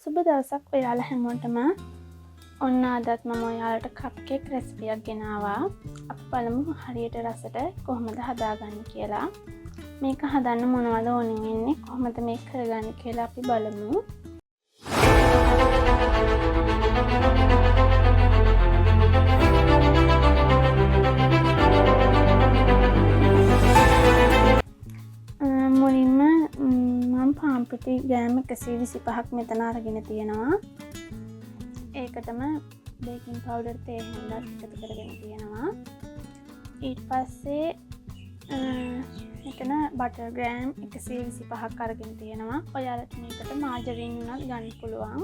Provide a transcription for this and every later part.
සුබ දවසක් ඔයාලා හැමෝටම. ඔන්න අදත් මම ඔයාලට කප්කේක් රෙසිපියක් ගෙනාවා. අපි බලමු හරියට රසට කොහොමද හදාගන්නේ කියලා. මේක හදන්න මොනවද ඕනේ වෙන්නේ, කොහොමද මේක කරගන්නේ කියලා අපි බලමු. මුලින්ම මම පාන් පිටි ග්‍රෑම් 125ක් මෙතන අරගෙන තියෙනවා. ඒකටම බේකින් පවුඩර් තේ හැන්දක් එකතු කරගෙන තියෙනවා. ඊට පස්සේ මෙතන බටර් ග්‍රෑම් 125ක් අරගෙන තියෙනවා. ඔයාලට මේකට මාජරින් වුණත් ගන්න පුළුවන්.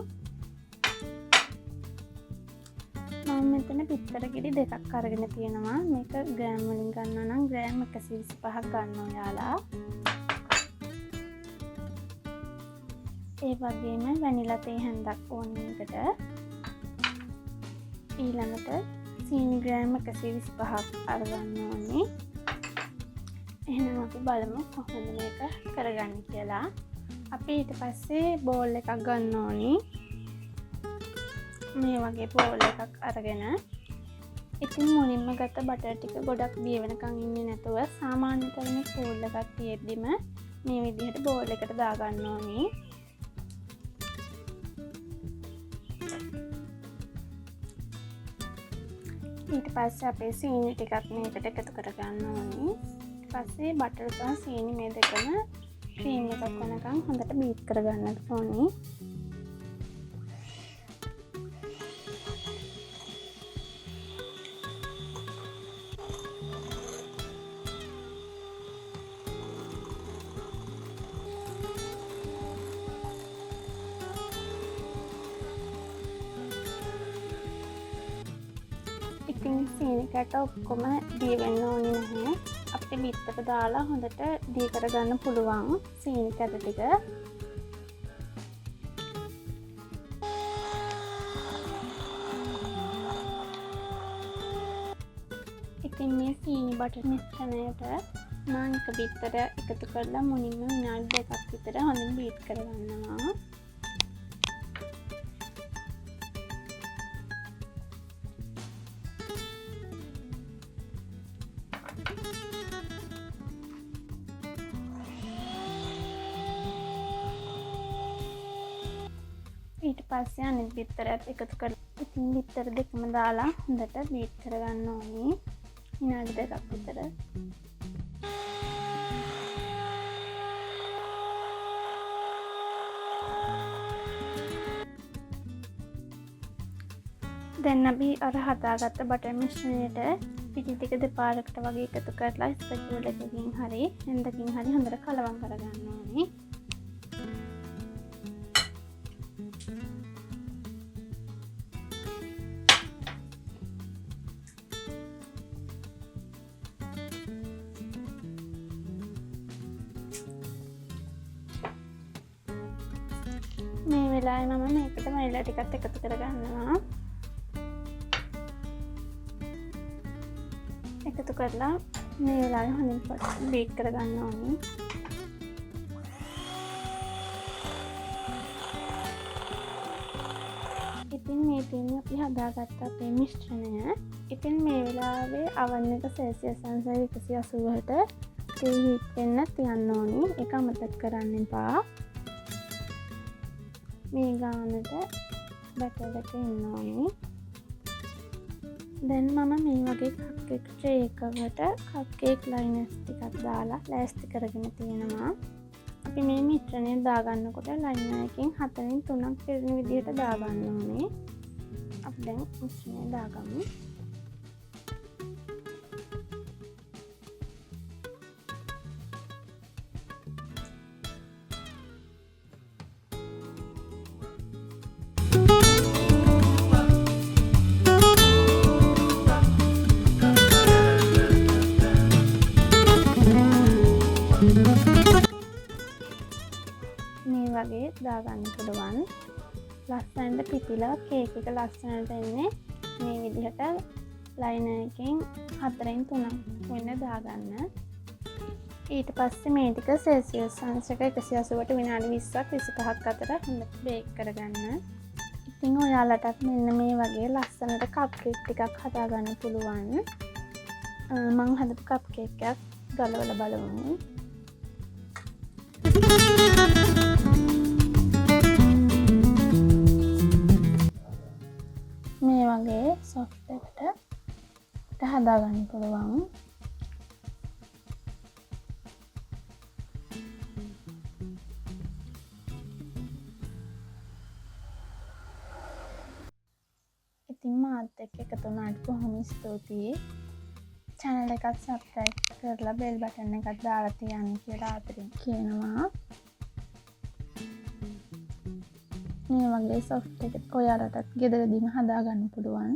මම මෙතන පිත්තර ගෙඩි දෙකක් අරගෙන තියෙනවා. මේක ග්‍රෑම් වලින් ගන්නවා නම් ග්‍රෑම් 125ක් ගන්න ඔයාලා. ඒ වගේම වැනිලා තේ හැන්දක් ඕන එකට. ඊළඟට සීනි ග්‍රෑම් 125ක් අරගන්න ඕනේ. එහෙනම් අපි බලමු කොහොමද මේක කරගන්නේ කියලා. අපි ඊට පස්සේ බෝල් එකක් ගන්න ඕනි. මේ වගේ බෝල් එකක් අරගෙන ඉතින් මුලින්ම ගත්ත බටර් ටික ගොඩක් දිය වෙනකන් ඉන්නේ නැතුව සාමාන්‍ය තරමේ කූල් එකක් තියෙද්දිම මේ විදිහට බෝල් එකට දාගන්න ඕනි. ඊට පස්සේ අපේ සීනි ටිකක් මේකට එකතු කරගන්න ඕනි. ඊට පස්සේ බටර් සහ සීනි මේ දෙකම ක්‍රීම් එකක් වෙනකන් හොඳට බීට් කරගන්න ඕනි. ඉතින් සීනි කැට ඔක්කොම දිය වෙන්න ඕනේ නැහැ. අපිට බිත්තර දාලා හොඳට දිය කරගන්න පුළුවන් සීනි කැට ටික. ඉතින් මේ සීනි බටර් මිශ්‍රණයට මං එක බිත්තර එකතු කරලා මුලින්ම විනාඩි දෙකක් විතර හොඳින් බීට් කරගන්නවා. ඊට පස්සේ අනිත් බිත්තරයත් එකතු කරලා ඉතින් බිත්තර දෙකම දාලා හොඳට බීට් කරගන්න ඕනේ විනාඩි දෙකක් විතර. දැන් අපි අර හදාගත්ත බටර් මිශ්‍රණයට පිටි ටික දෙපාරකට වගේ එකතු කරලා ස්පැචුලා එකකින් හරි හැන්දකින් හරි හොඳට කලවම් කරගන්න ඕනේ. මේ වෙලාවේ මම මේකට වැනිලා ටිකත් එකතු කරගන්නවා. එකතු කරලා මේ වෙලාවේ හොඳින් බීට් කරගන්න ඕනි. ඉතින් මේ තියෙන්නේ අපි හදාගත්ත අපේ මිශ්‍රණය. ඉතින් මේ වෙලාවේ අවන් එක සෙල්සියස් අංශ 180ට ප්‍රීහීට් වෙන්න තියන්න ඕනි. ඒක අමතක කරන්න එපා. මේ ගානට බැටර් එක එන්න ඕනි. දැන් මම මේ වගේ කප්කේක් ට්‍රේ එකකට කප්කේක් ලයිනර්ස් ටිකක් දාලා ලෑස්ති කරගෙන තියෙනවා. අපි මේ මිශ්‍රණය දාගන්නකොට ලයිනර් එකෙන් හතරෙන් තුනක් පිරෙන විදිහට දාගන්න ඕනේ. අපි දැන් මිශ්‍රණය දාගමු. මේ වගේ දාගන්න පුළුවන්. ලස්සනට පිපිලා කේක් එක ලස්සනට එන්නේ මේ විදිහට ලයිනර් එකෙන් හතරෙන් තුනක් වෙන්න දාගන්න. ඊට පස්සේ මේ ටික සෙල්සියස් අංශක 180ට විනාඩි 20ක් 25ක් අතර හොඳට බේක් කරගන්න. ඉතින් ඔයාලටත් මෙන්න මේ වගේ ලස්සනට කප් කේක් ටිකක් හදාගන්න පුළුවන්. මං හදපු කප් කේක් එකක් ගලවලා බලමු. මේ වගේ සොෆ්ට් එකට හදාගන්න පුළුවන්. ඉතින් මාත් එක්ක එකතු වුණාට බොහොම ස්තුතියි. චැනල් එකත් සබ්ස්ක්‍රයිබ් කරලා බෙල් බටන් එකත් දාලා තියන්න කියලා ආදරෙන් කියනවා. මේ වගේ සොෆ්ට් එක ඔයාලටත් ගෙදරදීම හදාගන්න පුළුවන්.